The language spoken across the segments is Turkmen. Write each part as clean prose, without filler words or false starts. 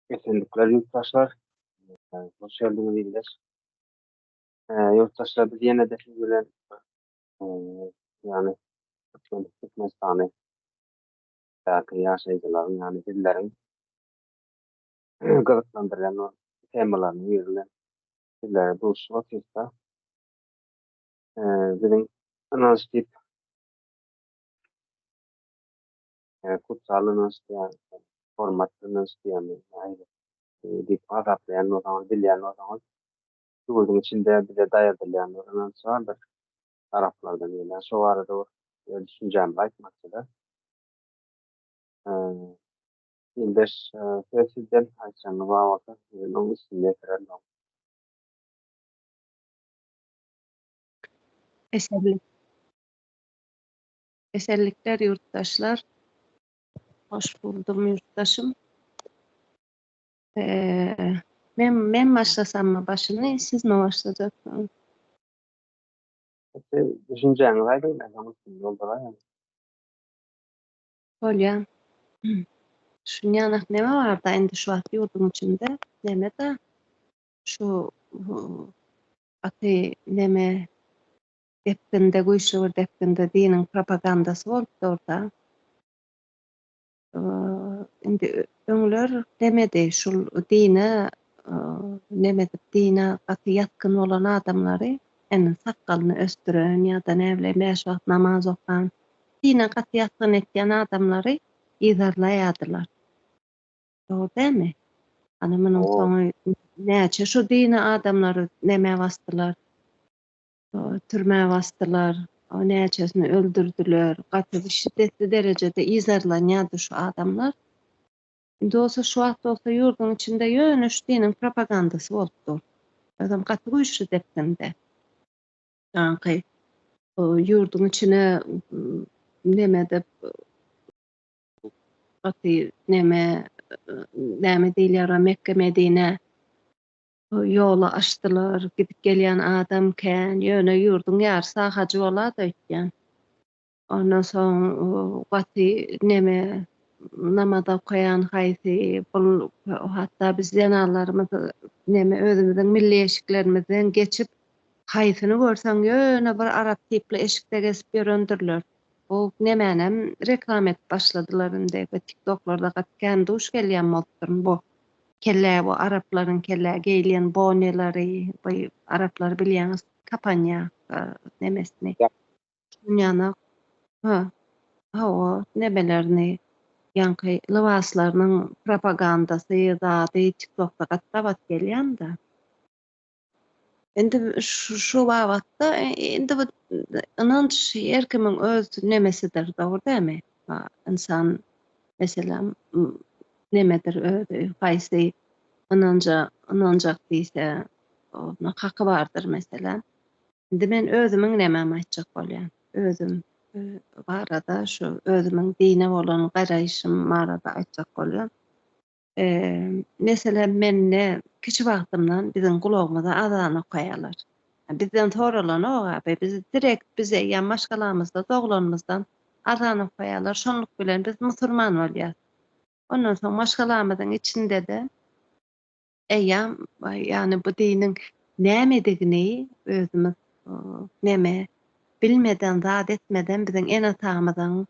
Esenlikler ýurtdaşlar. Hoş geldiňiz ildeş. Ýurtdaşlar biz ýene-de siz bilen ýagny Türkmenistany daky ýaşaýjylaryň ýagny bizleriň gyzyklandyrýan temalarynyň biri bilen sizlere duşup otyrys-da. Biziň ynanç diýip kutsal ynanç diýýän, hormatly ynanç diýýän diýip hasaplaýan bolsaňyz, bilýän bolsaňyz, ýurduň içinde bize daýadylýan bir ynanç bardyr, araplardan gelýän. Şo barada bir düşünjämizi aýtmakçyda. Ildeş, söz sizden, aýtjagyňyz bar bolsa, men oň üstüni ýetirerin. Esenlik. Esenlikler ýurtdaşlar. Hoş buldum ýurtdaşym. Ee, men men başlasammy başyny, siz mi başlajaksyňyz? Siz düşünjäňizi aýdyň, men oň üstüni dolduraýyn. Bolýa. Düşünýän neme barda indi şu wagt ýurduň içinde? Neme-de? Şu gaty neme depginde, güýçli bir depginde diniň propagandasy bolup dur-da. Indi öňler nemedi, şul dine neme edip, dine gaty ýatgyn bolan adamlary, indi sakgalyny ösdüren ýa-da näbileýin bäş wagt namaz okan, dine gaty ýatgyn etýän adamlary yzarlaýardylar. Dogry dälmi? Ana munuň soňy näçe şu dini adamlary nämä basdylar? Türmä basdylar, näçesini öldürdiler. Gaty şiddetli derejede yzarlanýardy şu adamlar. Indi bolsa şu wagt bolsa ýurduň içinde ýöne şu diniň propagandasy bolup dur. Özem gaty güýçli depginde. Ýaňky ýurduň içine neme edip gaty neme näme diýilýär Mekge Medine ýoly açdylar, gidip gelýän adam kän, ýöne ýurduň ýarysy hajy bolada öýtýän. Ondan soň gaty neme namaz okaýan haýsy bul hatda biz zenanlarymyz neme özümiziň milli eşiklerimizden geçip haýsyny görseň ýöne bir arap tipli eşikde gezip ýörendirler. Bu nemänem reklama edip başladylar indi bu tiktoklarda gaty kän duş gelýän bolupdyryn bu kellä bu araplaryň kellä geýilýän boneleri bu araplar bilýäňiz kapanýa nemesini dünýäni ha hawa nemelerini ýaňky lybaslarynyň propagandasy zady tiktokda gaty gabat gelýända. Indi şu babatda indi bu ynanç her kimiň öz nemesidir, dogry dälmi? Ynsan meselem nemedir özi haýsy ynanja ynanjak diýse, onuň haky bardyr meselem. Indi men özümiň nemämi aýtjak bolýan. Özüm barada şu özümiň dine bolan garaýşym barada aýtjak bolýan. Meselem, mende kiçi wagtymdan biziň gulagymyza azan okaýarlar. Bizden soralanok abi, biz direkt bize ýa maşgalamyzda doglanymyzdan azan okaýarlar, şonluk bilen biz musurman bolýas. Ondan soň maşgalamyzyň içinde-de eýýäm ýagny bu diniň nämedigini özümiz neme bilmeden zat etmeden biziň ene-atamyzyň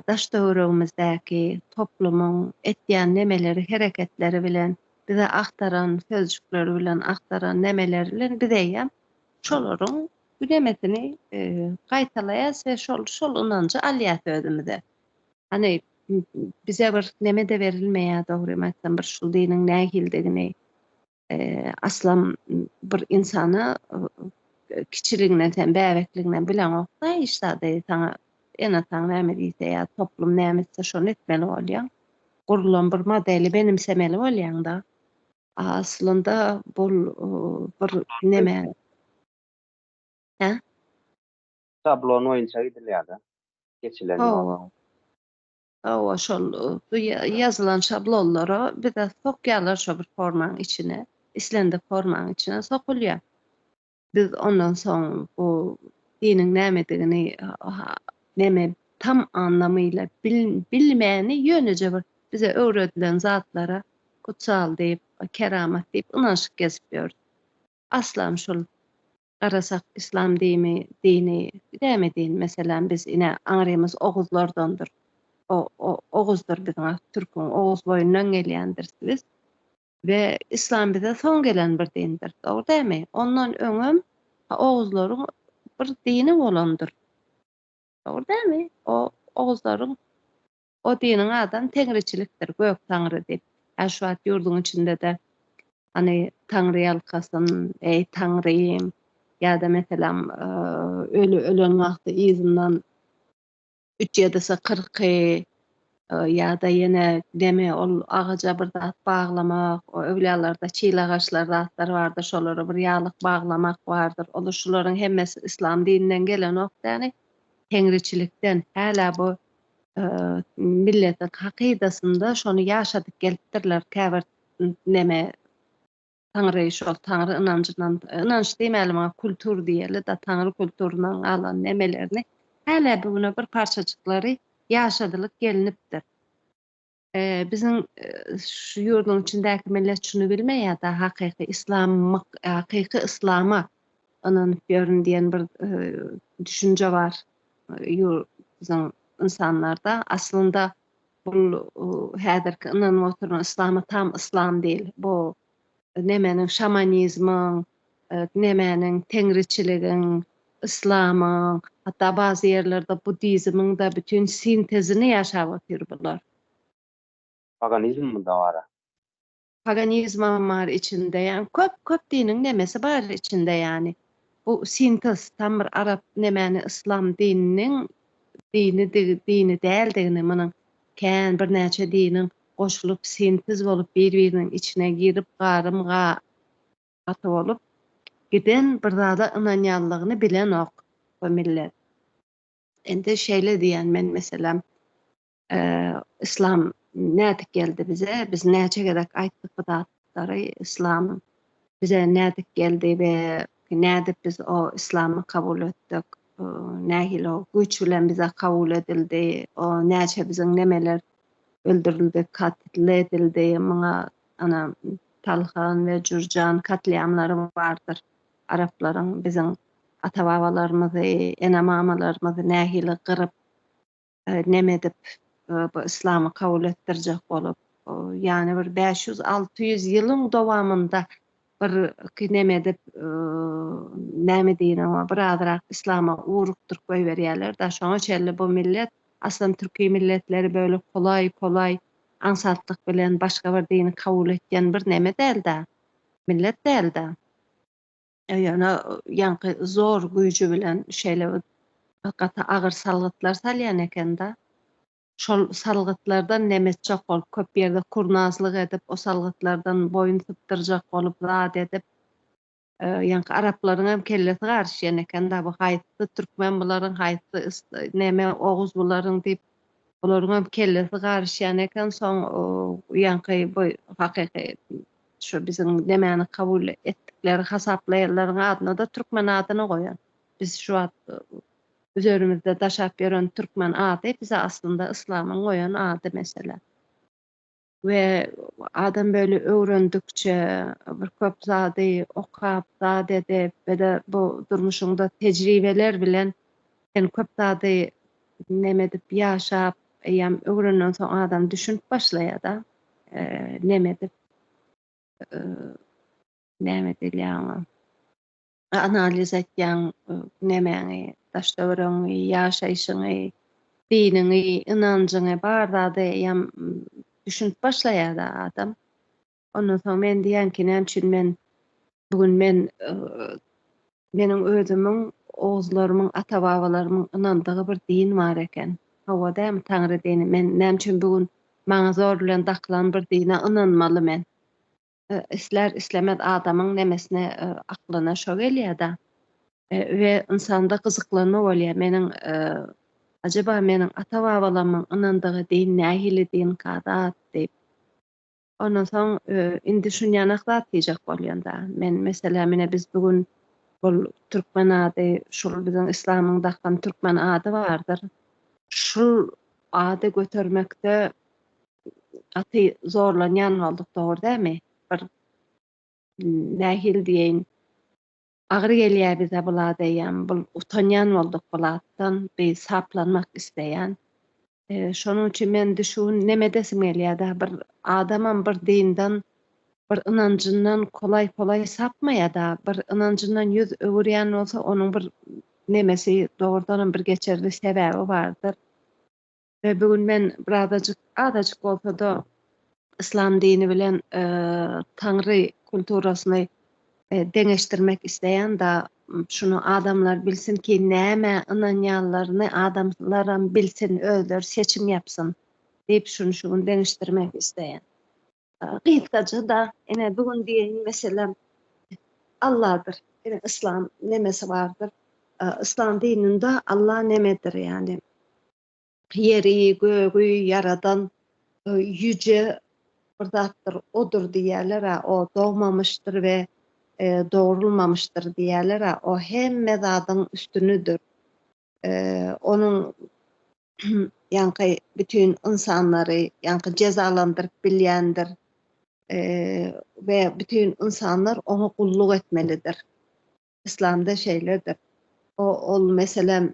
daş-töweregimizdäki toplumyň etýän nemeleri hereketleri bilen bize agtaran sözjükleri bilen agtaran nemeleri bilen biz eýýäm şolaryň nemesini gaýtalaýas we şol şol ynanjy alýas özümize. Hany bize bir neme-de berilmeýär dogrymy aýtsam bir şul diniň nähilidigini aslam bir ynsana kiçiliginden sen bäbekliginden bileňok-da hiç zady saňa ene-ataň näme diýse ýa toplum näme etse şony etmeli bolýaň. Gurlan bir modeli benimsemeli bolýaň-da. Aslynda bul bir neme Hä? Şablon boýunça gidilýär-de. Geçilen ýol. Hawa. Hawa, şol bu ýazylan şablonlara bize sokýarlar şo bir formaň içine. Islendik formaň içine sokulýar. Biz ondan soň bu diniň nämedigini neme tam anlamyla bilmäni ýöneje bir bize öwredilen zatlara. Kutsal diýip, keramat diýip ynanşyp gezip ýörüs. Aslam şul garasak islam dimi, dini, näme din, meselem biz ine aňrymyz oguzlardandyr. O, o oguzdyr biziň türküň oguz boýundan gelýändiris biz. We islam bize soň gelen bir dindir. Dogry dälmi? Ondan öňem oguzlaryň bir dini bolandyr. Dogry dälmi? O oguzlaryň o diniň adam teňriçilikdir, gök taňry diýip. Hä şu wagt ýurduň içinde-de hany taňry ýalkasyn, eý taňrym ýa-da meselem öli ölen wagty yzyndan üç ýedisi kyrky ýa-da ýene neme ol agaja bir zat baglamak, o öwlýalarda çil agaçlar zatlar bardyr, şolara bir ýaglyk baglamak bardyr. Ol şularyň hemmesi yslam dininden gelenok däni, teňriçilikden. Hälä bu milletiň hakydasynda şony ýaşadyp gelipdirler käbir neme Taňry şol Taňry ynanjyndan, ynanç diýmäli muňa kultur diýeli-de, Taňry kulturyndan galan nemelerini hälä bu güne bir parçajyklary ýaşadylyp gelinipdir. Biziň şu ýurduň içindäki millet şuny bilmeýär-de, hakyky yslamyk, hakyky yslama ynanyp ýörün diýen bir düşünje bar biziň ynsanlarda. Aslynda Bul häzirki ynanyp oturan yslama tam yslam dil. Bu nemeniň şamanizmiň, nemäniň teňriçiligiň, yslamyň, hatda bazy ýerlerde budizmiň-de bütin sintezini ýaşap otyr bular. Paganizm-da bar-a. Paganizmam bar içinde ýani köp köp diniň nemesi bar içinde ýani. Bu sintez tam bir arap nemäni yslam dininiň dinidigi dini däldigini munuň kän birnäçe diniň goşulyp sintez bolup bir biriniň içine girip garym ga gaty bolup giden bir zada ynanýanlygyny bilenok bu millet. Indi şeýle diýýän men meselem Yslam nädip geldi bize? Biz näçe gezek aýtdyk bu zatlary. Yslam bize nädip geldi we nädip biz o yslamy kabul etdik? Nähili o güýç bilen bize kabul edildi? O näçe biziň nemeler öldürildi, katl edildi? Muňa ana Talhan we Jürjan katliamlary bardyr. Araplaryň biziň ata-babalarymyzy, ene-mamalarymyzy nähili gyryp, neme edip bu yslamy kabul etdirjek bolup, ýagny bir 500, 600 ýylyň dowamynda bir neme edip, näme diýin oňa, bir azrak yslama ugrukdyryp goýberýärler-de, şoňa çenli bu millet, aslam türki milletleri böyle kolaý, kolaý, aňsatlyk bilen başga bir dini kabul etýän bir neme däl-de, millet däl-de. Ýöne ýaňky zor güýji bilen şeýle bir gaty agyr salgytlar salýan eken-de. Şol salgytlardan nem etjek bolup, köp ýerde kurnazlyk edip, o salgytlardan boýun sypdyrjak bolup, zat edip, ýaňky araplaryň hem kellesi garyşýan eken-de, bu haýsy türkmen bularyň, haýsy neme oguz bularyň diýip, olaryň hem kellesi garyşýan eken. Soň ýaňky bu hakyky Şu biziň nemäni kabul etdikleri hasaplaýanlaryň adyna-da türkmen adyny goýan. Biz şu wagt üzerimizde daşap ýören türkmen ady bize aslynda yslamyň goýan ady mesele. We adam böyle öwrendikçe bir köp zady okap, zat edip we-de bu durmuşyňda tejribeler bilen sen köp zady neme edip ýaşap eýýäm öwrenden soň adam düşünip başlaýar-da. Neme edip näme edilýär oňa analiz etýäň nemäňi daş-töweregiňi ýaşaýşyňy diniňi ynanjyňy bar zady eýýäm düşünip başlaýar-da adam. Ondan soň men diýýän ki näme üçin men bu gün men meniň özümiň oguzlarymyň ata-babalarymyň ynandygy bir din bar eken. Hawa dämi Taňry dini. Men näme üçin bu gün maňa zor bilen dakylan bir dine ynanmaly men. Islär islemez adamyň nemesine aklyna şo gelýär-de. We ynsanda gyzyklanma bolýar. Meniň ajaba meniň ata-babalarymyň ynandygy din nähili dinka zat diýip. Ondan soň indi şunýanak zat diýjek bolýan-da. Men meselem ine biz bu gün bul türkmen ady şul biziň yslamyň dakan türkmen ady bardyr. Şul ady götermekde. gaty zorlanýan bolduk dogry dälmi? Bir nähili diýeýin agyr gelýär bize bula diýýän bul utanýan bolduk bulatdan bi saplanmak isleýän. Şonuň üçin men düşün neme edesim gelýär-dä bir adamam bir dinden bir ynanjyndan kolaý kolaý sapmaýar-da bir ynanjyndan ýüz öwürýän bolsa onuň bir nemesi dogrudanam bir geçerli sebäbi bardyr. We bu gün men birazajyk azajyk bolsa-da yslam dini bilen Taňry kulturasyny deňeşdirmek isleýän-da şuny adamlar bilsin ki nämä ynanýanlaryny adamlaram bilsin özleri seçim ýapsyn diýip şuny şu gün deňeşdirmek isleýän. Gysgaça-da ine bu gün diýeýin meselem Alladyr. Ine yslam nemesi bardyr. Yslam dininde Allah nemedir ýani ýeri, gögi ýaradan ýüje bir zatdyr, odur diýýärler-ä, o dogmamyşdyr we dogrulmamyşdyr diýýärler-ä, o hemme zadyň üstünidir. Onuň ýaňky bütin ynsanlary ýaňky jezalandyryp bilýändir we bütin ynsanlar oňa gulluk etmelidir. Yslamda şeýledir. O ol meselem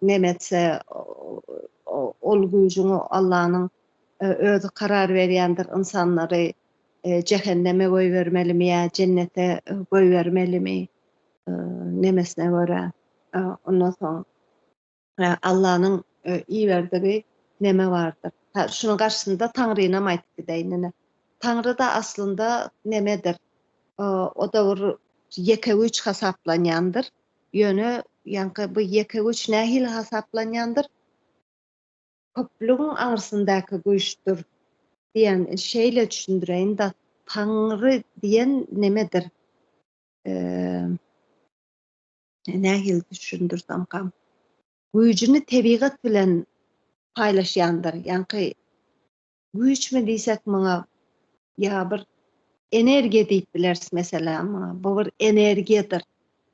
neme etse ol güýjüň Allanyň özi karar berýändir ynsanlary jähenneme goýbermelimi ýa jennete goýbermelimi nemesine görä. Ondan soň Allanyň iberdigi neme bardyr. Ha, şunuň garşysynda Taňrynam aýdyp gideýin ine. Taňry-da aslynda nemedir? O-da bir ýeke güýç hasaplanýandyr. Ýöne ýaňky bu ýeke güýç nähili hasaplanýandyr? Köplügiň aňyrsyndaky güýçdür diýen şeýle düşündireýin-de, Taňry diýen nemedir? Nähili düşündirsemkam? Güýjüni tebigat bilen paýlaşýandyr. Ýaňky güýçmi diýsek muňa ýa bir energiýa diýip bileris meselem muňa. Bu bir energiýadyr.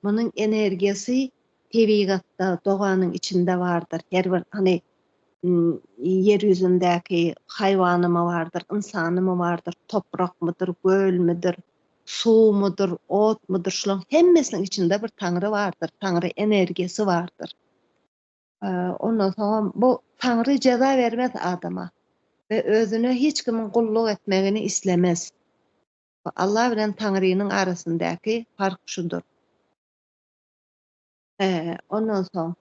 Munuň energiýasy tebigatda, doganyň içinde bardyr. Her bir hany ýer ýüzündäki haýwanymy bardyr, ynsanymy bardyr, toprakmydyr, gölmüdir, suwmudyr, otmudyr, şularyň hemmesiniň içinde bir Taňry bardyr, Taňry energiýasy bardyr. Ondan soňam bu Taňry jeza bermez adama we özüne hiç kimiň gulluk etmegini islemez. Allah bilen Taňrynyň arasyndaky park şudur. Ondan soň,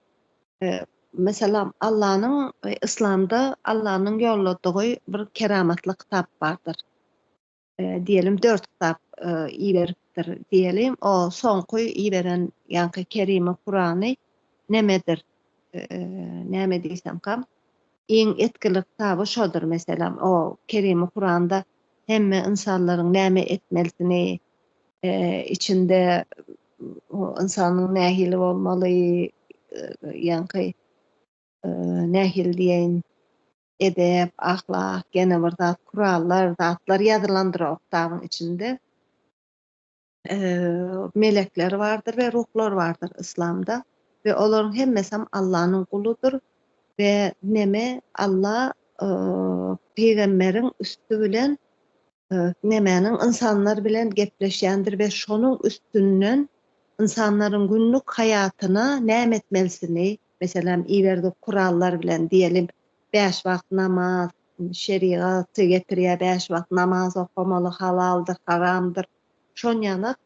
meselam, Allanyň Yslamda Allanyň ýolladygy bir keramatly kitap bardyr. Diýelim, dört kitap iberipdir diýelim. O soňky iberen ýaňky Kerimi Kurany nemedir? Näme diýsemkam? Iň etgili kitaby şodur meselem. O Kerimi Kuranda hemme ynsanlaryň näme etmelisini, içinde ynsanyň nähili bolmaly, ýaňky nähili diýeýin, edep, ahlak, ýene bir zat, kurallar, zatlar ýazylandyr o kitabyň içinde. Melekler bardyr we ruhlar bardyr yslamda we olaryň hemmesem Allanyň guludyr we neme Alla pygamberiň üsti bilen nemäniň ynsanlar bilen gepleşýändir we şonuň üstünden ynsanlaryň günlük haýatyna näme etmelisini, meselem, iberdik kurallar bilen diýelim, bäş wagt namaz, şerigaty getirýär, bäş wagt namaz okamaly, halaldyr, haramdyr. Şonýanak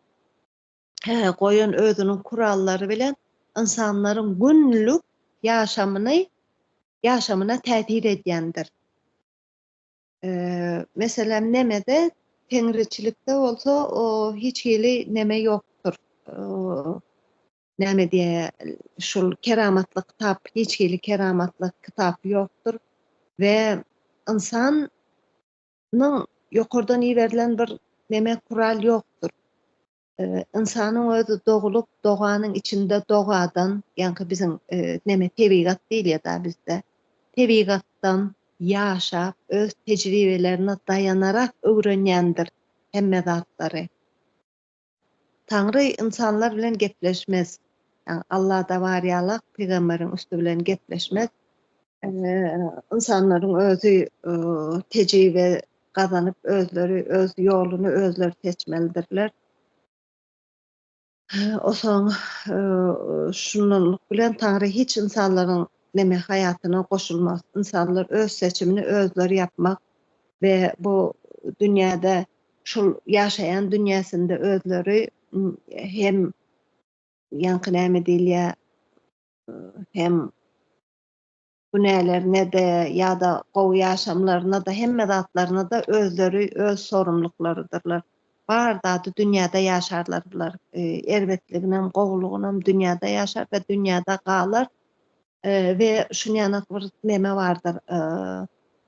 goýan özüniň kurallary bilen ynsanlaryň günlük ýaşamyny ýaşamyna täsir edýändir. Meselem nemede teňriçilikde bolsa o hiç hili neme ýokdur. Näme diýýär, şul keramatly kitap hiç hili keramatly kitap ýokdur we ynsanyň ýokardan iberilen bir neme kural ýokdur. Ynsanyň özi doglup doganyň içinde dogadan, ýaňky biziň neme tebigat diýilýär-dä bizde, tebigatdan ýaşap öz tejribelerine daýanarak öwrenýändir hemme zatlary. Taňry ynsanlar bilen gepleşmez. Ýagny Allada bar ýalak pygamberiň üsti bilen gepleşmez. Ynsanlaryň özi tejribe gazanyp özleri öz ýoluny özleri seçmelidirler. Osoň şundanlyk bilen Taňry hiç ynsanlaryň neme haýatyna goşulmaz. Ynsanlar öz seçimini özleri ýapmak we bu dünýäde şul ýaşaýan dünýäsinde özleri hem ýaňky näme diýilýär hem günälerine-de ýa-da gowy ýaşamlaryna-da hemme zatlaryna-da özleri öz sorumluklarydyrlar. Bar zady dünýäde ýaşarlar bular. Erbetliginem, gowulygynam dünýäde ýaşar we dünýäde galar. We şunýanak bir neme bardyr.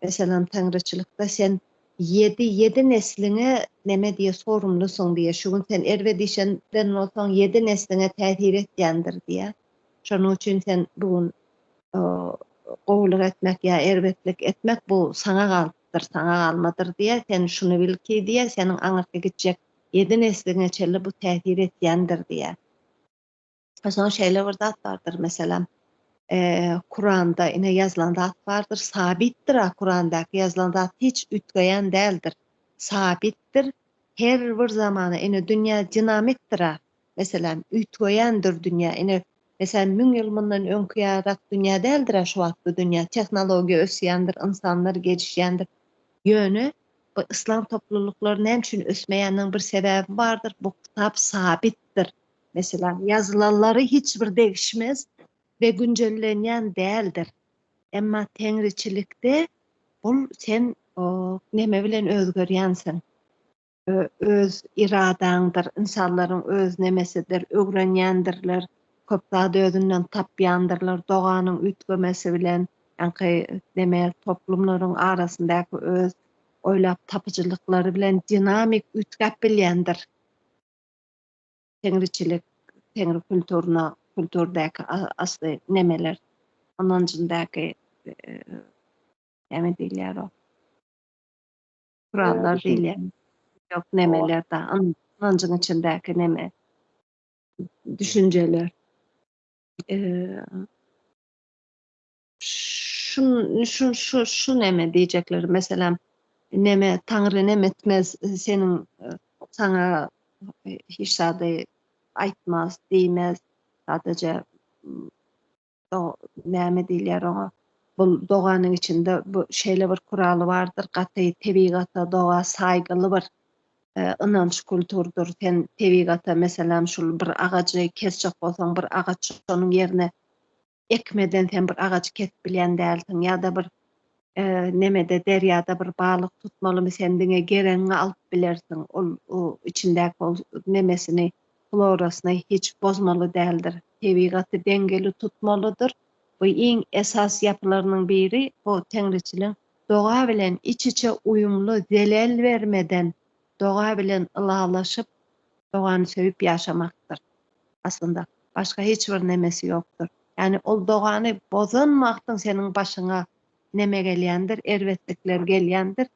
Meselem, Taňryçylykda sen ýedi, ýedi nesliňe neme diýe sorumlysyň diýe. Şu gün sen erbet iş eden bolsaň, ýedi nesliňe täsir etýändir diýe. Şonuň üçin sen bu gün gowulyk etmek ýa erbetlik etmek bu saňa galypdyr, saňa galmadyr diýýär. Sen şuny bil ki diýýär, seniň aňyrky gitjek ýedi nesliňe çenli bu täsir etýändir diýýär. Soň şeýle bir zat bardyr, meselem, Kuranda ine ýazylan zat bardyr, sabitdir-a Kurandaky ýazylan zat hiç üýtgeýän däldir. Sabitdir, her bir zamana ine dünýä dinamikdir-a. Meselem, üýtgeýändir dünýä. Ine, meselem, müň ýyl mundan öňki ýalyrak dünýä däldir-ä şu wagtky dünýä. Tehnologiýa ösýändir, ynsanlar gelişýändir. Ýöne bu yslam toplulyklary näme üçin ösmeýäniniň bir sebäbi bardyr, bu kitap sabitdir. Meselem, ýazylanlary hiç bir degişmez we günjellenýän däldir. Emma teňriçilikde bul sen neme bilen özgerýänsiň. öz iradaňdyr, ynsanlaryň öz nemesidir, öwrenýändirler, köp zady özünden tapýandyrlar, doganyň üýtgemesi bilen, ýaňky neme toplumlaryň arasyndaky öz oýlap tapyjylyklary bilen dinamik üýtgäp bilýändir. Teňriçilik, teňri kulturyna, kulturdäki asly nemeler, ynanjyndaky näme diýilýär o? Kurallar diýilýän. Ýok nemeler da, ynanjyň içindäki neme düşünjeler. Şu şu şu şu neme diýjekler. Meselem, neme Taňry neme etmez seniň saňa hiç zady aýtmaz, diýmez. Sadaja näme diýilýär oňa, bul doganyň içinde bu şeýle bir kuraly bardyr, gaty tebigata, doga saýgyly bir ynanç kulturdyr. Sen tebigata, meselem, şul bir agajy kesjek bolsaň, bir agaç şonuň ýerine ekmeden sen bir agajy kesip bilýän dälsiň ýa-da bir nemede derýada bir balyk tutmalymy sen diňe geregiňi alyp bilersiň ol içindäki ol nemesini florasyny hiç bozmaly däldir. Tebigaty dengeli tutmalydyr. Bu iň esas ýapylarynyň biri bu Teňriçiligiň doga bilen iç-içe uýumly zelel bermeden doga bilen ylalaşyp dogany söýüp ýaşamakdyr. Aslynda başga hiç bir nemesi ýokdur. Ýagny ol dogany bozan wagtyň seniň başyňa neme gelýändir, erbetlikler gelýändir.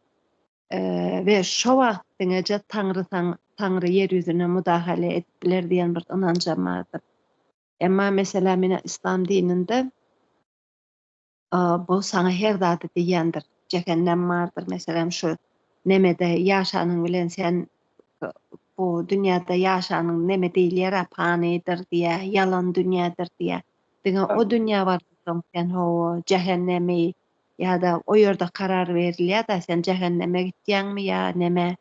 We şo wagt diňeje Taňry Taňry ýer ýüzüne mudahale edip biler diýen bir ynanjam bardyr. Emma meselem ine yslam dininde bu saňa her zady diýýändir. Jähennem bardyr meselem şu nemede ýaşanyň bilen sen bu dünýäde ýaşanyň neme diýilýär-ä panydyr diýýär, ýalan dünýädir diýýär. Diňe o dünýä barsaň sen hawa jähennemi Ýa-da o ýerde karar berilýär-dä, sen jähenneme gitýäňmi ýa neme,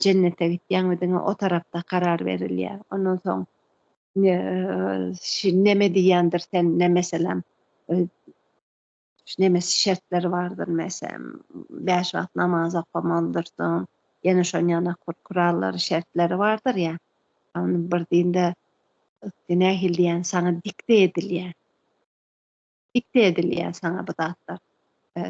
jennete gitýäňmi, diňe o tarapda karar berilýär. Ondan soň neme diýýändir sen, ne meselem, nemesi şertleri bardyr, meselem, bäş wagt namaz okamalydyrsyň, ýene şon ýaly kurallary, şertleri bardyr ýa. Ony bir dinde nähili diýýän, saňa dikte edilýär. Dikte edilýär saňa bu zatlar.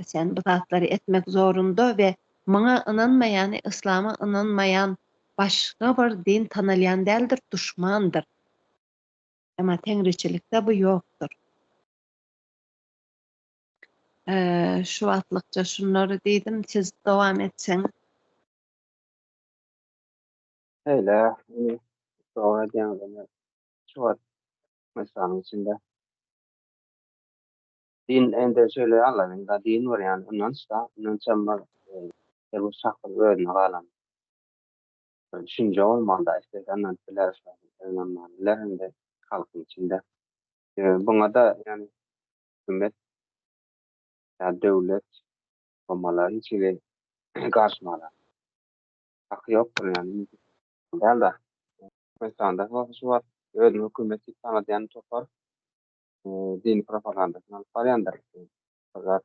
Sen bu zatlary etmek zorunda we muňa ynanmaýany yslama ynanmaýan başga bir din tanalýan däldir duşmandyr. Emma teňriçilikde bu ýokdur. Şu wagtlykça şunlary diýdim siz dowam etseňiz. Şeýle, indi dogry aýdýaňyz indi şu wagt Türkmenistanyň içinde. Din indi şeýle Allanyň da din bir ýany ynanç-da, ynançam bir her bir şahsyň özüne galan bir düşünje bolmaly-da, islese ynanyp biler, islese ynanman biler indi halkyň içinde. Buňa-da ýani hökümet ýa döwlet guramalar hiç hili garyşmaga haky ýokdur ýani. Däl-de. Türkmenistanda bolsa şu wagt özüni hökümet diýip tanadýan topar dini propagandasyny alyp barýandyr. Bir zat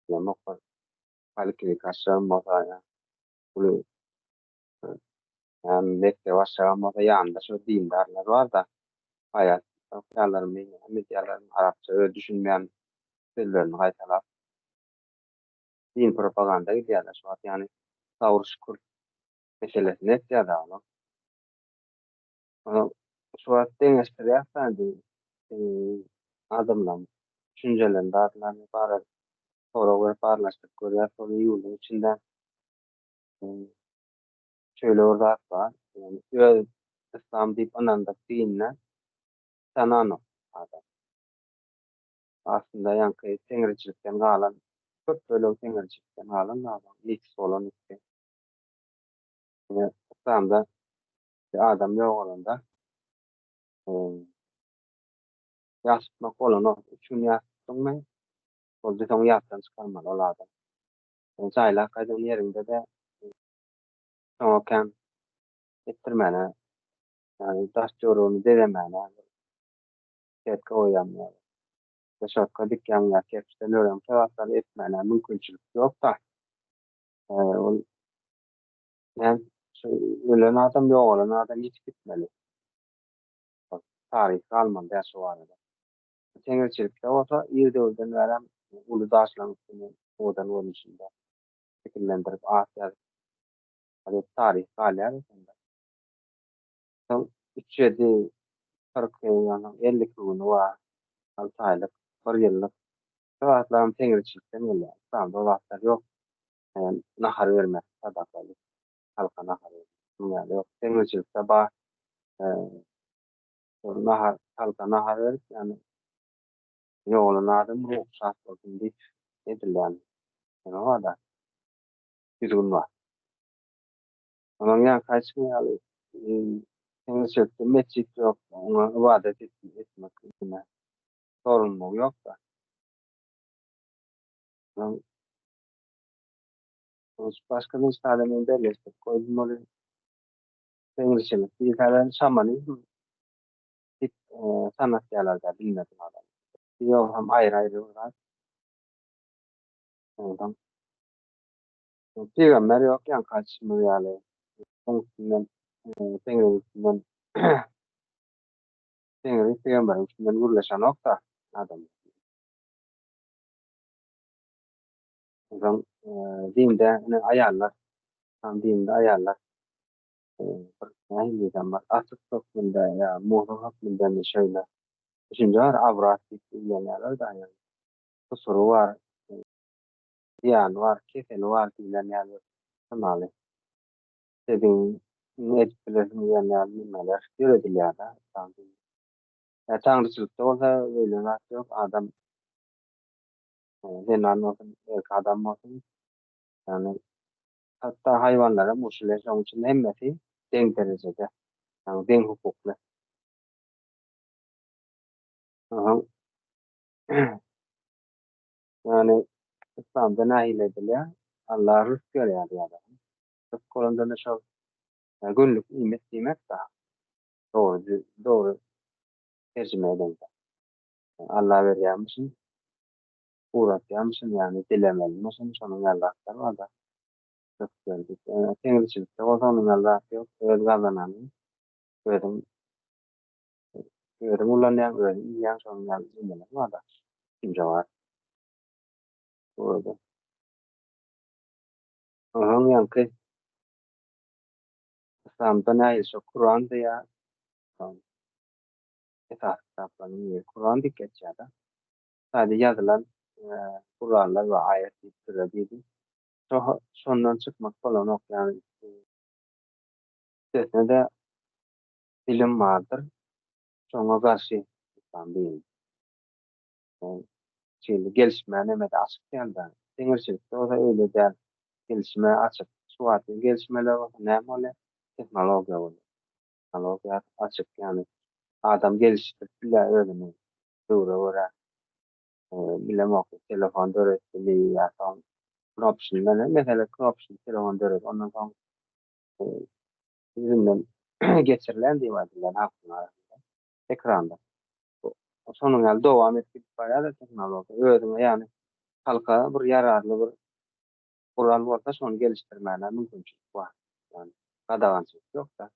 bilemok bir poliklinika açjagam bolsa ýa uly ýa mekdep açjagam bolsa ýanynda şo dindarlar bar-da. Aýat okýarlarmy, näme edýärlermi, arapça öz düşünmeýän sözlerini gaýtalap din propaganda gidýärler şu wagt. Ýagny sabyr şükür meselesini etýär-de olar. Şu wagt deňeşdirýäs-dä indi adamlaryň düşünjelerini zatlaryny bara sorag berip barlaşdyryp görýäs şol ýurduň içinde şeýle bir zat bar. Ýagny öz yslam diýip ynandyk dinine tananok adam. Aslynda ýaňky teňriçilikden galan köp bölegi teňriçilikden galan zadyň miks bolan üsti. Yslamda Bir adam ýogalanda ýas tutmak bolanok. Üç gün ýas tutduňmy, boldy soň ýatdan çykarmaly ol adam. Jaýlap gaýdan ýeriňde-de soňa kän etdirmäne, ýagny daş-töweregini bezemäne setka goýýaň ýa reşotka dikýäň ýa kerpiçden örýäň, şo zatlary etmäne mümkinçilik ýok-da. Ol Näme şu ölen adam ýogalan adam ýitip gitmeli. Taryh galmaly däl şu barada. Teňriçilikde bolsa ir döwürden bärem uly daşlaryň üstüne owadan görnüşinde şekillendirip at ýazyp alyp taryh galýar şonda. Soň üç ýedi 40 ýa 52 güni bar. Alty aýlyk, bir ýyllyk. Şu zatlaram teňriçilikden gelýär. Yslamda o zatlar ýok. Nahar bermek sadakaly halka nahar bermek şunuň ýaly ýok. Deňizçilikde bar. Şol nahar halka nahar berip, ýagny ýogalan adam ruhy şat bolsun diýip edilýän neme bar-da, düzgün bar. Onuň ýaňky aýtşyň ýaly deňizçilikde metjit ýok, oňa ybadat etmek sorumlylygy ýok-da. Başga bir tane men belleşdirip goýdum ony. Teňriçilik diýseler şamanizm diýip sanatýarlar-da bilmedim adam. Ýok hem aýry-aýry bir zat. Ondan Pygamber ýok ýaňky aýdyşymyz ýaly. Oň üstünden Teňriň üstünden Teňri pygamberiň üstünden gürleşenok-da adam. Onsoň dinde ine aýallar, yslam dininde aýallar bir nähili diýsem bir atyk hökmünde ýa möhür hökmündemi şeýle düşünje bar, awrat diýip diýilýänler-de ýagny kusury bar, zyýany bar, keseli bar diýlen ýaly şonaly isledigini edip bilersiň diýen ýaly nimeler ýöredilýär-de yslam dininde. Ýa taňryçylykda bolsa beýle zat ýok, adam Zenan bolsun, erkek adam bolsun, ýagny hatda haýwanlaram goşulýar, şonuň üçin hemmesi deň derejede, ýagny deň hukukly. Onsoň ýagny yslamda nähili edilýär? Allah rysk berýär diýýärler. Rysk bolanda-da şol günlük iýmit diýmek-dä. Dogry, dogry terjime edeňde. Alla berýärmişin, ugratýarmyşyn, ýagny dilemelimişin, şonuň ýaly zatlar bar-da. Teňriçilikde bolsa onuň ýaly zat ýok. Öz gazananyň özüň özüň ulanýaň, özüň iýýäň, şonuň ýaly nimeler bar-da. Düşünje bar. Bu ýerde. Onsoň ýaňky Yslamda nähili şo Kuran diýýär. Esasy kitaplaryň biri Kuran diýip geçýär-de. Sadece ýazylan Kuranlar we aýat diýip süre diýdi. Şo şondan çykmak bolanok, ýagny üstesine-de bilim bardyr. Şoňa garşy yslam dini. Şeýle gelişmä nemede açyk däl-de. Deňirçilikde bolsa öýle däl. Gelişme açyk. Şu wagtky gelişmeler bolsa näme bolýar? Tehnologiýa bolýar. Tehnologiýa açyk, ýagny adam gelişdirip bilýär özüni döwre görä. Bilemok, telefon döretdimi ýa soň knopşyny, meselem, knopşyny telefon döredi, ondan soň ýüzünden geçirilen diýip aýdylýan halkyň arasynda ekranda. Şonuň ýaly dowam edip gidip barýar-da tehnologiýa. Özüňe ýagny halka bir ýararly bir gural bolsa şony gelişdirmäne mümkinçilik bar. Ýagny gadagançylyk ýok-da.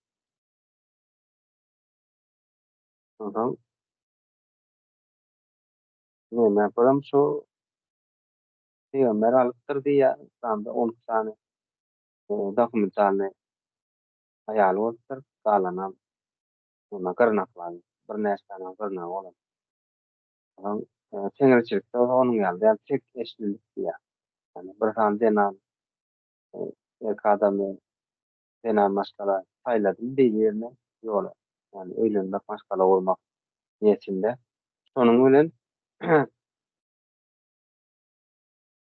Onsoň neme birem şu pygamber alypdyr diýýär yslamda 12 sany dokumentalnyý aýaly bolupdyr, galanam neme gyrnaklary, birnäçe sany gyrnagy bolan. Onsoň teňriçilikde bolsa onuň ýaly däl, tek eşlilik diýýär. Ýagny bir sany zenan erkek adamy zenan maşgala saýladym bir-birine ýola, ýagny öýlenmek, maşgala gurmak niýetinde. Şonuň bilen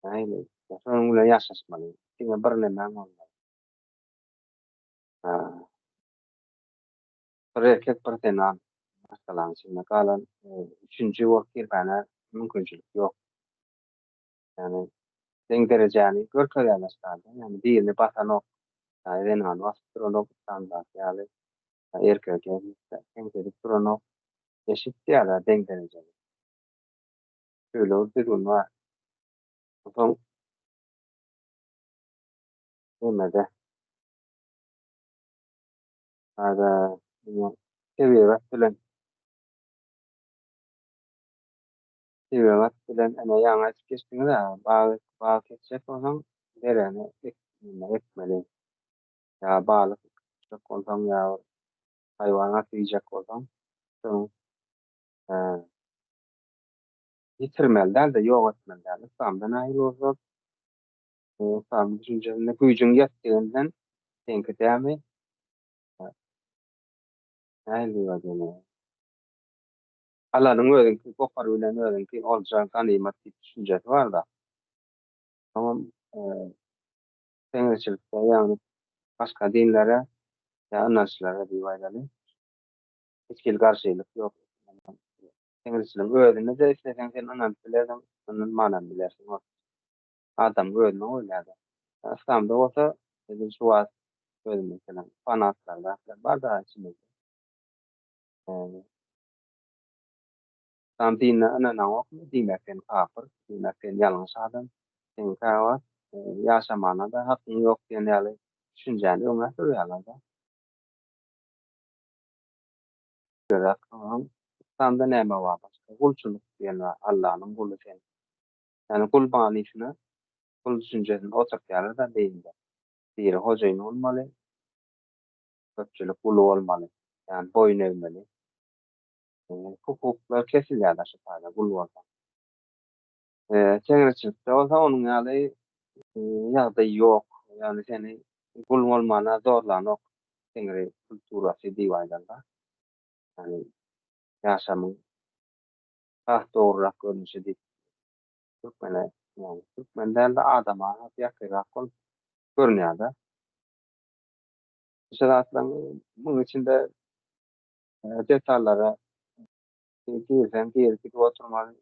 nähili, şonuň bilen ýaşaşmaly. Diňe bir nemäň bolmaly. Bir erkek, bir zenan maşgalanyň içinde galan üçünji bolup girmäne mümkinçilik ýok. Ýagny deň derejäni görkezýärler şularda. Ýagny birini basanok, zenany basyp duranok standart ýaly, erkegi kemsidip duranok. Eşit diýýärler deň derejeli. Şeýle bir düzgün bar. Onsoň nemede Ada tebigat bilen tebigat bilen ene ýaňy aýdyp geçdiňiz-ä, bag bag kesjek bolsaň dereni ek ekmeli. Ýa balyk tutjak bolsaň ýa bir haýwan atyp iýjek bolsaň, şonuň ýitirmeli däl-de, ýok etmeli däl. Yslamda nähili bolsa, yslam düşünjesinde güýjüň ýetdiginden seňki dämi? Nähili diýip aýdaýyn? Alanyň özüňki, gopar bilen özüňki, olja, ganymat diýip düşünjesi bar-da. Soňam teňriçilikde, ýagny başga dinlere ýa ynançlara diýip aýdaly, hiç hili garşylyk ýok. Teňriçiligiň özüne-de isleseň sen ynanyp bilersiň, ynanmanam bilersiň. Adamyň özüne goýulýar-da. Yslamda bolsa, edil şu wagt özüm meselem, fanatlar zatlar bar-da içimizde. Yslam dinine ynanaňokmy, diýmek sen kapyr, diýmek sen ýalňyş adam, seň käwagt ýaşamana-da hakyň ýok diýen ýaly düşünjäni öňe sürýärler-de. Yslamda näme bar başga? Gulçulyk diýen bar, Allanyň guly sen. Ýagny gul manysyna, gul düşünjesini oturtýarlar-da beýnide. Biri hojaýyn bolmaly, köpçülik guly bolmaly, ýagny boýun egmeli. Hukuklar kesilýär-de şu taýda gul bolsaň. Teňriçilikde bolsa onuň ýaly ýagdaý ýok. Ýagny seni gul bolmana zorlanok teňri kulturasy diýip aýdanda. Ýagny ýaşamyň has dogrurak görnüşi diýip türkmene, ýagny türkmen däl-de adama has ýakynrak bolup görünýär-de. Şu zatlaryň munuň içinde detallara girseň girip gidip oturmaly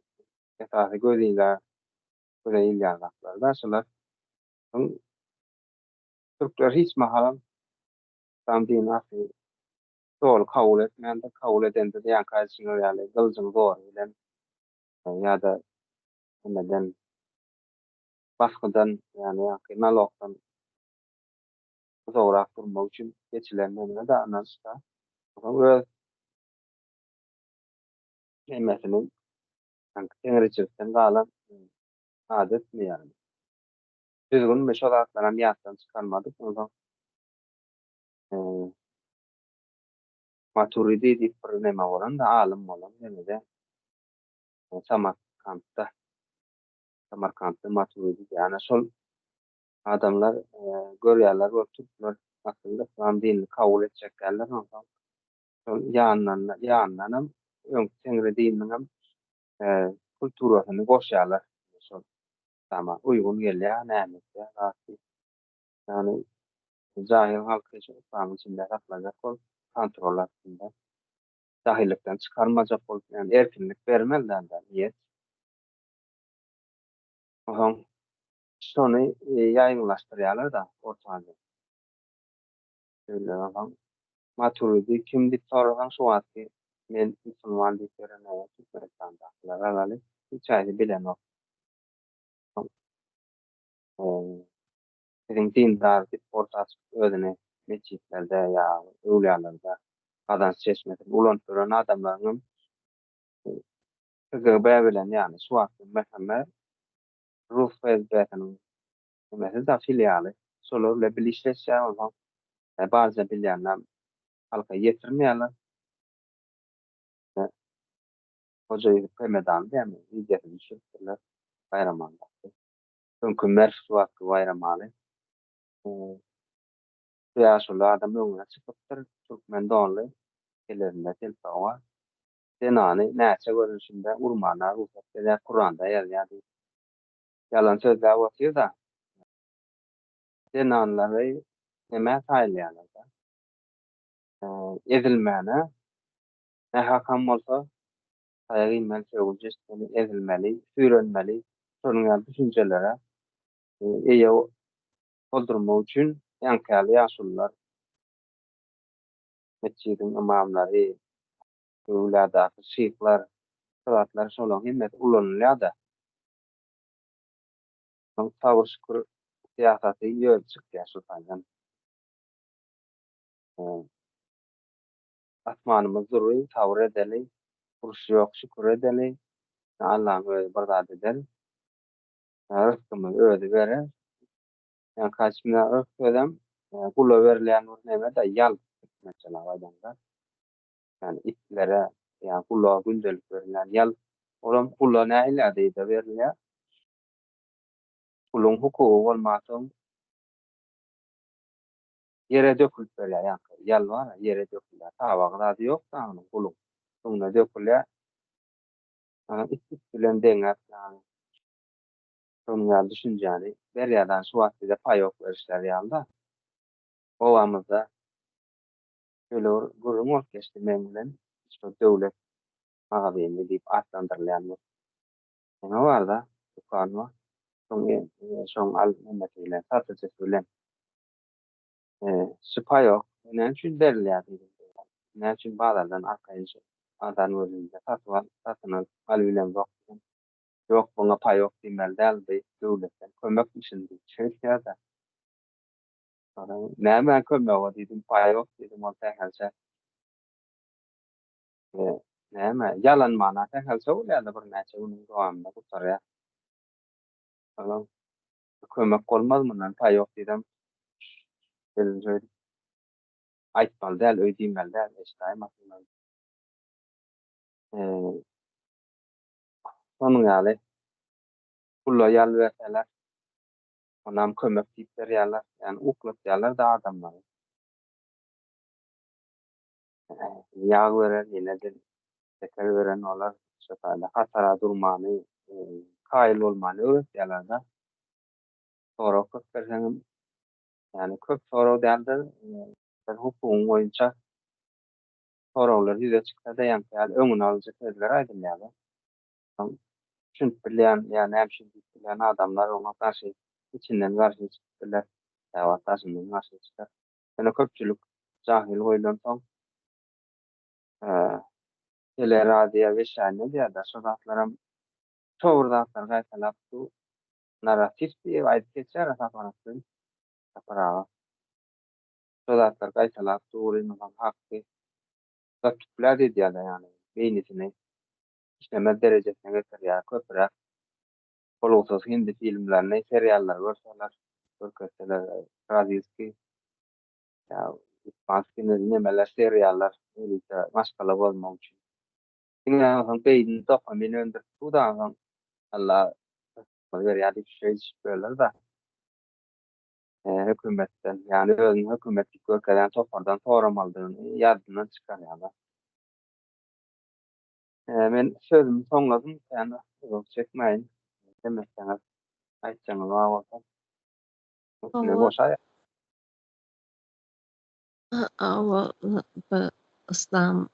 esasy göz ilýär göze ilýän zatlar-da şular. Türkler hiç mahalam yslam dinini asly doly kabul etmändir. Kabul edende-de ýaňky aýdyşyňyz ýaly gylyjyň zory bilen ýa-da nämeden basgydan ýagny ýaňky nalogdan uzagrak durmak üçin geçilen neme-de ynanç-da. Soň öz nemesini ýaňky teňriçilikden galan adatmy ýagny düzgünmi şo zatlaram ýatdan çykarmadyk. Onsoň Maturidi diýip bir neme bolan-da, alym bolan nemede Samarkantda. Samarkantda Maturidi diýýär. Ana şol adamlar görýärler we türkler aslynda yslam dinini kabul etjek däldir. Onsoň şol ýanyndan ýanyndanam öňki Teňri dininiňem. kulturasyny goşýarlar. Şol yslama uýgun gelýär, näme etýär, zat diýip. Ýagny jahyl halky şu yslamyň içinde saklajak bolup, kontrol astynda. Jahylykdan çykarmajak bolup, ýagny erkinlik bermeli däldi niýet. Onsoň şony ýaýgyňlaşdyrýarlar-da Orta Aziýada. Şeýle onsoň Maturidi kim diýip sorasaň şu wagtky men musulman diýip ýören näme Türkmenistandakylar alaly hiç haýsy bilenok. Biziň dindar diýip orta çykyp özüni metjitlerde ýa öwlüýalarda gazanç çeşmesini ulanyp ýören adamlaryňam KGB bilen ýagny şu wagtky MHM rus FSB-siniň nemesi-da filialy. Şolar bilen bile işleşýär onsoň barja bilýäninem halka ýetirmeýärler. Hoja Ýusup Hemedany diýýärmi wideosyny düşüripdirler Baýramalydaky. Öňki Merw şu wagtky Baýramaly. Bu ýaşuly adam öňüne çykypdyr, türkmen donly, ellerinde telpagy bar. Zenany näçe görnüşinde urmana rugsat berýär, Kuranda ýazýar diýip. Ýalan sözläp otyr-da. Zenanlary nämä saýlaýarlar-da? Ezilmäne, nähakam bolsa, taýak iýmeli, sögünç eşitmeli, ezilmeli, süýrenmeli, şonuň ýaly düşünjelere eýe boldurmak üçin ýaňky ýaly ýaşulular, metjidiň ymamlary, öwlüýadaky şyhlar, şu zatlar şolaryň hemmesi ulanylýar-da. Soň sabyr-şükür syýasaty ýöl çykýar şu taýdan. Asmanymyz dury, sabyr edeli, uruş ýok, şükür edeli, Allaň özi bir zat eder, rysgymyzy özi berer. Ýa kaçmina rysk sözem gula berilýän bir neme-de, ýal türkmençeläp aýdaňda. Ýagny itlere ýa gula gündelik berilýän ýal, olam gula nähili ýagdaýda berilýär? Guluň hukugy bolmansoň ýere dökülip berýär, ýaňky ýal bar-a, ýere dökülýär. Tabagy zady ýok-da onuň guluň. Öňüne dökülýär. It it bilen deňäp, ýagny şonuň ýaly düşünjäni berýär. Şu wagt bize paýok berişleri ýaly-da. Obamyzda Şeýle bir gürrüň bolup geçdi meň bilen, şo döwlet magazyny diýip atlandyrylýan bir neme bar-da, dükan bar. Şoň şoň al nemesi bilen, satyjysy bilen. Şu paýok näme üçin berilýär diýdim. Näme üçin bazardan arkaýyn şu arzan görnüşinde satyp al, satyn alyp alybilemzok diýdim. Ýok, buňa paýok diýmeli däl, bu döwletden kömekmişin diýip şeýtýär-de. Näme kömege diýdim, paýok diýdim, ol sähelçe. Näme, ýalan mana sähelçe bolýar-da birnäçe günüň dowamynda gutarýar. Olam kömek bolmaz mundan paýok diýsem, elini şeýdip aýtmaly däl, öý diýmeli däl, eşidäýmesinler. Şonuň ýaly pula ýal berseler, Onam kömek diýip berýärler. Ýagny uklatýarlar-da adamlary. Ýag beren ýene-de şeker beren olar şo taýda hatara durmany, kaýyl bolmany öwretýärler-de. Sorag köp berseňem, ýagny köp sorag däl-de, bir hukugyň boýunça soraglar ýüze çyksa-da ýaňky ýaly öňüni alyjy sözler aýdylýar-da. Düşünip bilýän ýa näme üçin diýip bilýän adamlar oňa garşy içinden garşy çykyp biler, käwagt daşyndan garşy çykar. Ýöne köpçülik jahyl goýlansoň tele, radio, weşşaniýe diýýärler, şo zatlaram şo bir zatlary gaýtalap bu narratiw diýip aýdyp geçýär Sapar akgyn, Sapar aga. Şo zatlary gaýtalap dur, ynsan hakky zatuplat edýärler ýagny beýnisini işlemez derejesine getirýär. Köpräk bolgusyz hindi filmlerini, seriallary görseler, görkezseler, brazilskiý ýa ispanskiý nemeler, seriallar ýörite maşgala bozmak üçin. Diňe onsoň beýni dopamin öndürip dur-da onsoň Allah berýär diýip şeýdişip ýörler-de. Hökümetden, ýagny özüni hökümet diýip görkezýän topardan soramalydygyny ýadyndan çykarýarlar. Men sözümi soňladym, kän uzak çekmäýin. Demesseňiz, aýtjagyňyz bar bolsa. Üstüne goşaý. Hawa, bu yslam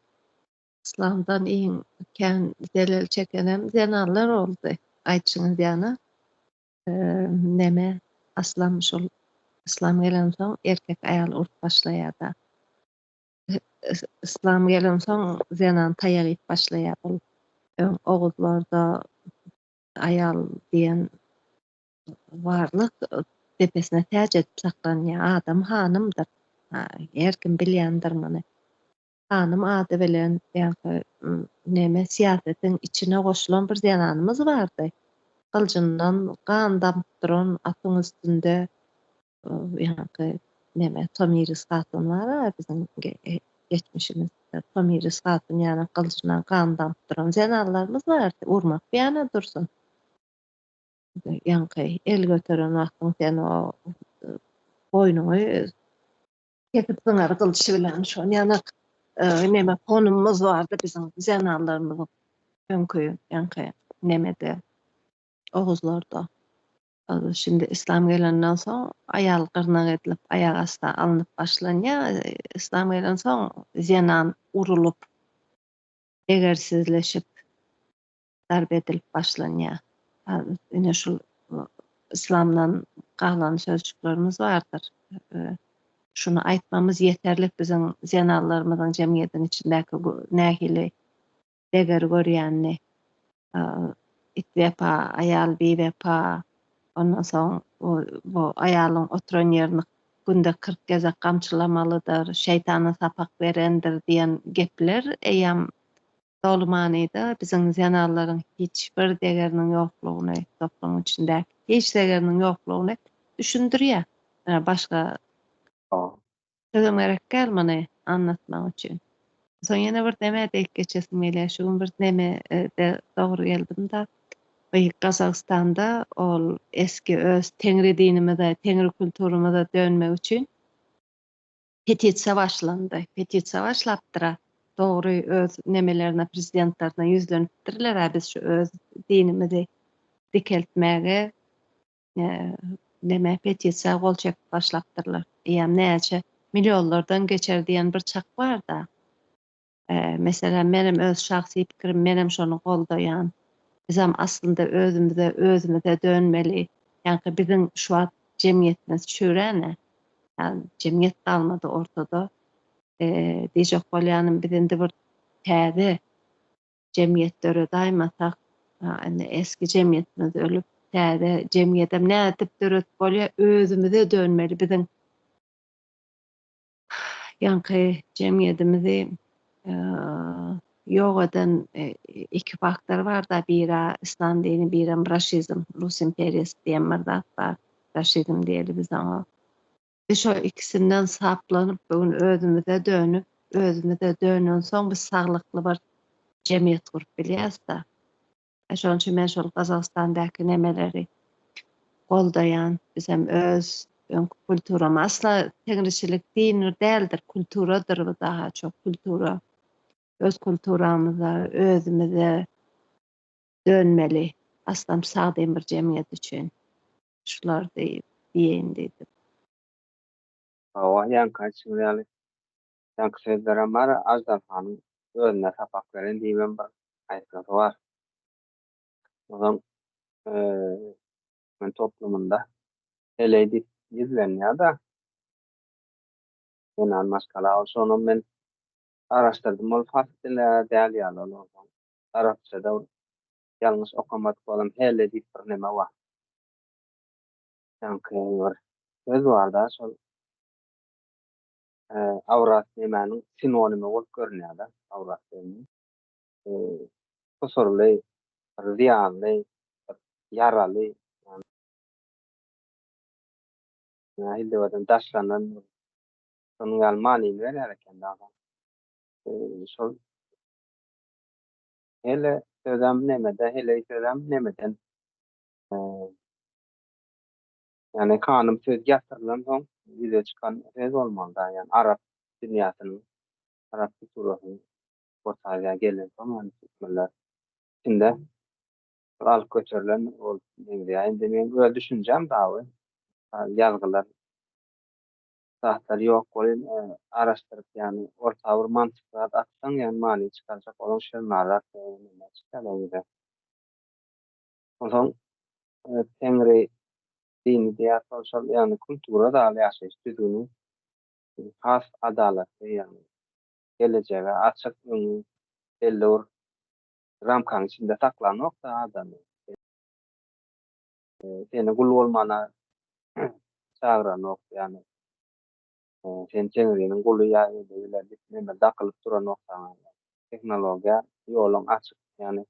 yslamdan iň kän zelel çekenem zenanlar boldy. Aýtşyňyz ýaly, neme aslam şol yslam gelensoň erkek aýaly urup başlaýar-da. Yslam gelensoň zenan taýak iýip başlaýar. Ol öň oguzlarda aýal diýen barlyk depesine täç edip saklanýar. Adam hanymdyr. Her kim bilýändir muny. Hanym ady bilen ýaňky neme syýasatyň içine goşulan bir zenanymyz bardy. Gyljyndan gan damyp duran atyň üstünde ýaňky neme Tomiris hatyn bar-a biziň geçmişimizde. Tomiris hatyn ýaly gylyjyndan gan damyp duran zenanlarymyz bardy. Urmak bir ýana dursun. Ýaňky el göteren wagtyň sen o boýnuňy kesip zyňar gylyç bilen. Şon ýanak neme honumyz bardy biziň zenanlarymyzyň öňki ýaňky nemede oguzlarda. Şindi yslam gelenden soň aýal gyrnak edilip aýak astyna alnyp başlanýar. Yslam gelensoň zenan urulyp, degersizleşip, zarp edilip başlanýar. Ine şul yslamdan galan sözjüklerimiz bardyr. Şuny aýtmamyz ýeterlik biziň zenanlarymyzyň jemgyýetiň içindäki nähili deger görýänini. It wepa, aýal biwepa. Ondan soň bu aýalyň oturan ýerini günde 40 gezek gamçylamalydyr, şeýtana sapak berendir diýen gepler eýýäm doly manyda biziň zenanlaryň hiç bir degeriniň ýoklugyny, toplumyň içindäki hiç degeriniň ýoklugyny düşündirýär. Başga Sözem gerek däl muny anlatmak üçin. Soň ýene bir neme diýip geçesim gelýär. Şu gün bir neme-de dogry geldim-de. Beýik Gazagystanda ol eski öz Teňri dinimize, Teňri kulturymyza dönmek üçin petisiýa başlandy. Petisiýa başlapdyr-a. Dogry öz nemelerine, prezidentlerine ýüzlenipdirler-ä biz şu öz dinimizi dikeltmäge neme petisiýa gol çekip başlapdyrlar. Eýýäm näçe millionlardan geçer diýen bir çak bar-da. Meselem, menem öz şahsy pikirim, menem şony goldaýan. Bizem aslynda özümize, özümize dönmeli. Ýaňky biziň şu wagt jemgyýetimiz çüwrän-ä. Ýagny jemgyýet galmady ortada. Diýjek bolýanym, biz indi bir täze jemgyýet döredaýmasak, indi eski jemgyýetimiz ölüp, täze jemgyýetem nädip döredip bolýar, özümize dönmeli biziň ýaňky jemgyýetimizi ýok eden iki faktor bar-da, biri islam dini, birem raşizm, rus imperiýasy diýen bir zat bar, raşizm diýeli biz oňa. Biz şo ikisinden saplanyp, bu gün özümize dönüp, özümize dönensoň biz saglykly bir jemgyýet gurup bilýäris-de. Şonuň üçin men şol Gazagystandaky nemeleri goldaýan. Bizem öz öňki kulturamy asla teňriçilik din bir däldir, kulturadyr bu daha çok kultura. Öz kulturamyza, özümize dönmeli. Aslam sagdyn bir jemgyýet üçin. Şular diýeýin diýdim. Hawa, ýaňky aýtşyňyz ýaly, ýaňky sözlerem bar, aždarhanyň özüne sapak beren diýibem bir aýtgysy bar. Onsoň türkmen toplumynda heleý diýip ýüzlenýär-de, zenan maşgala, ol şonam men garaşdyrdym, ol pars dili däl ýaly ol onsoň arapçada ýalňyş okamadyk bolam hele diýip bir neme bar. Ýaňky bir söz barda şol awrat nemäniň sinonimi bolup görünýär-de, awrat sözüniň. Kusurly, bir zyýanly, bir ýaraly, nähili diýip aýdam, daşlanan şonuň ýaly manyny berýär eken-de. Şol Hele sözem nemede, heleý sözem nemeden. Ýagny hanym söz ýatyrylan soň ýüze çykan söz bolmaly da, ýagny arap dünýäsiniň, arap kulturasynyň. Orta Aziýa gelensoň ýagny türkmenler içinde bir alyp göterilen bolup meňzeýär. Indi meň öz düşünjäm dagy ýazgylar zatlar ýok welin araşdyryp ýagny orta bir mantyk zat atsaň ýagny many çykarjak boluň şirnarak neme çykýar ýüze. Onsoň Teňri dini diýýär şol şol ýagny kultura daly ýaşaýyş düzgüni has adalatly ýagny gelejege açyk öňi belli bir ramkanyň içinde saklanokda adamy. Seni gul bolmana çagyranok ýagny sen Teňriniň guly ýa beýle diýip neme dakylyp duranok saňa. Tehnologiýa ýoluň açyk ýagny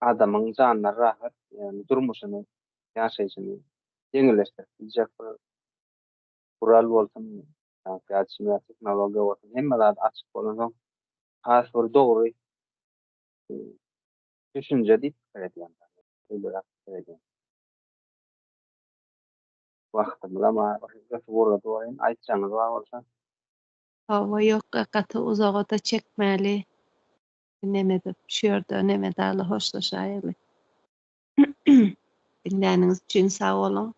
adamyň janyna rahat ýagny durmuşyny ýaşaýşyny ýeňilleşdirip biljek bir gural bolsun ýa tehnologiýa bolsun hemme zat açyk bolansoň has bir dogry düşünje diýip pikir edýän. Şeýleräk pikir edýän. Wagtymyzam gysyp ugrady welin, aýtjagyňyz bar bolsa. Hawa, ýok, gaty uzaga-da çekmäli. Neme edip, şu ýerde neme daly hoşlaşaýaly. Diňläniňiz üçin sag boluň.